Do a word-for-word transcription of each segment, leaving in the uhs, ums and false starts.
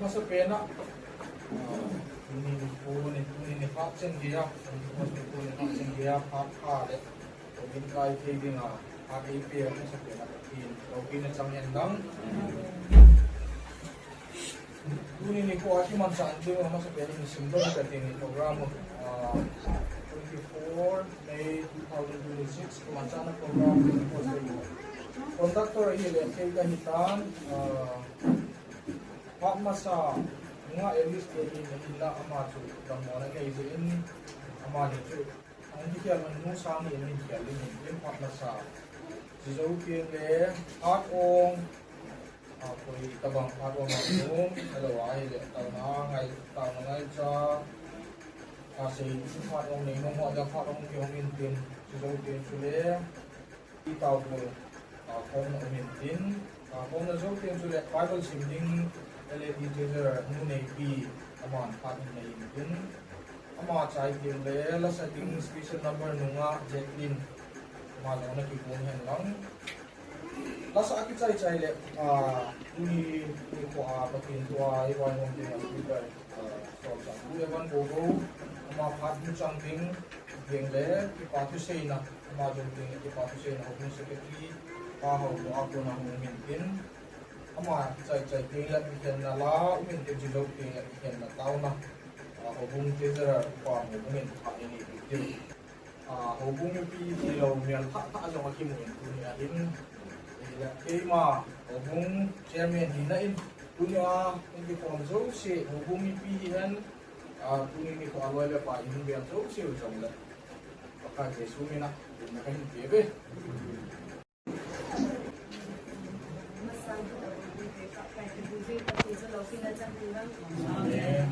Masa pena, ah, tuni nikho ni, tuni nikho chen geiya, tuni nikho ni nikho chen geiya, phat pha le, tuni kai thei dinga, phat eipe, masa pena, Pathen loupina chang hen lang. Tuni nikho a kimanchah ding, masa pena, hin simdoh kate ni program, ah, twenty-four May two thousand twenty-six, kimanchahna program, twenty-four May. Conductor ahile, kei kahi tan, ah, Phat masa, nunga Alice te hi nahin la ama chu dammo nanei jeh in, amani chu, ahin kikhel man nu sang ni ahin kikhel ding ahin, phat masa. Chujou teng le, phat ong, a, koi tabang phat ong a um, ahilou ahile, taona ngai, taona ngaicha, a, sei, phat ong nei nom ho, ja phat ong kihong in tin, chujou teng chule, Taona, ah, khomna um intin, ah, khomna jou teng chule Bible sim ding L A D teacher Nu Neipi aman phat in nei intin, ama chai teng le lasa ding special number nunga Jacqueline ama jong ana kigong hen lang. Lasa akichai chai le, ah, tuni nikho a Pathen thu a i vaihom ding a speaker. Solchah Pu Evan Bobo, ama phat hung chang ding, teng le, kipa thuseina, ama jou teng le, kipa thuseina, houbung secretary, Pa Haotoh a kona hung um intin, ama chai chai teng le, kikhenna la, um intin, chujou teng le, kikhenna taona, ah, houbung treasurer, Upa Mongmong in, phat in nei ding. Ah, houbung mipi tilou mial thah thah jong akimu in tuni a hin. Ahile keima houbung chairman hina in tuni a in kikhom jouse houbung mipi hi hen, ah, tuni nikho a loi le pai in bel jouse u jong le. Pakai Jesu mina, in na kahin pe ve. Amen.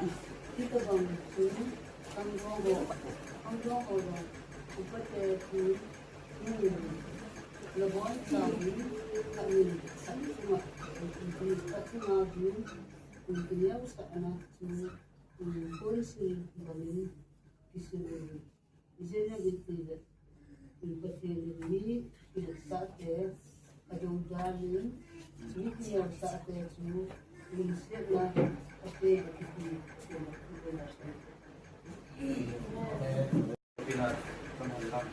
Hitobang chu, kamjong ho, kamjong ho jong, upate thu, nung, nabonchauvin, amin, sat chunga, sat chunga vin, kineosahna chu, um, council bangin, kisil uvin. Ijeh inem itile, Pathen in mi kiletsahte, adoudal in, mi kineosahte chu, lungsetna, Pathen in, Pathen in, Pathen in. Pina, kaman lang,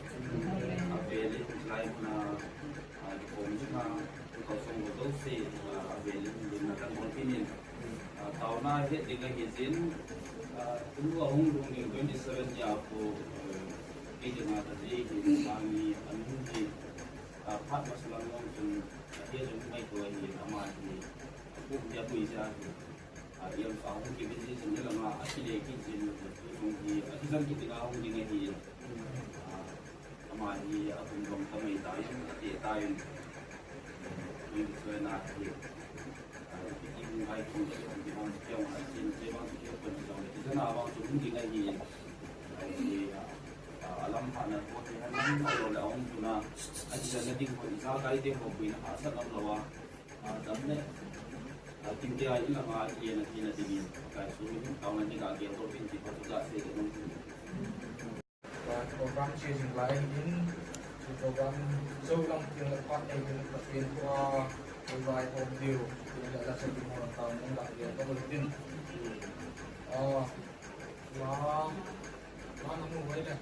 a, vele, lai muna, a, kikhom jing a, kalson ho jouse, a, vele, din na kan hon pinin. A, taona het ding ahi jin, a, tunu ahung lhung ding twenty seven nia khu, eh, kei dinga ka dei hi, sang hi, an hung hi, a, phat masa lang jong chun, a, he jong mai ko hi, ama hi, a, pu dia pui ja hi, a, yam sa hung ki bin ji jin lama, a, ki le ki jin, tu jong hi, a, ki jang ki dinga hung ding ahi, a, ama hi, a, kum jong ka mai ta in, a, ti ta in, twenty seven na hi. Program che jing lai in, chu program jou lam tin le phat nei in Pathen thua, vai hom diu, tin le la sa ding ho taona la ge to tin. Ah, la, la na mu vai le.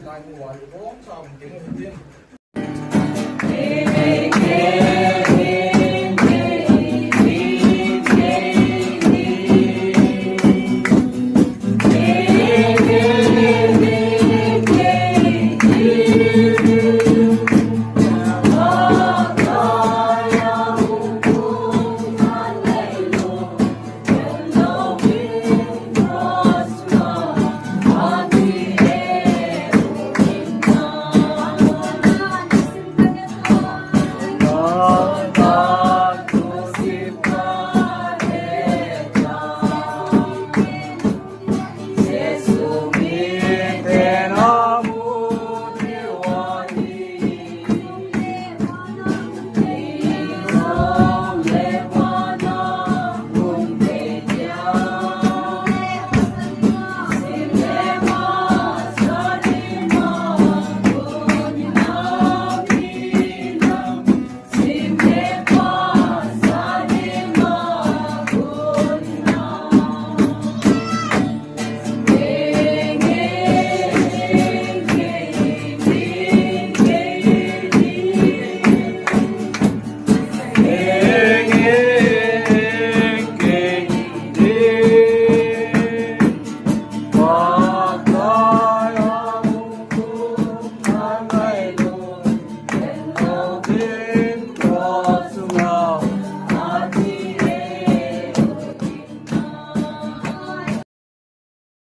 Lai mu vai bom sa um tin tin.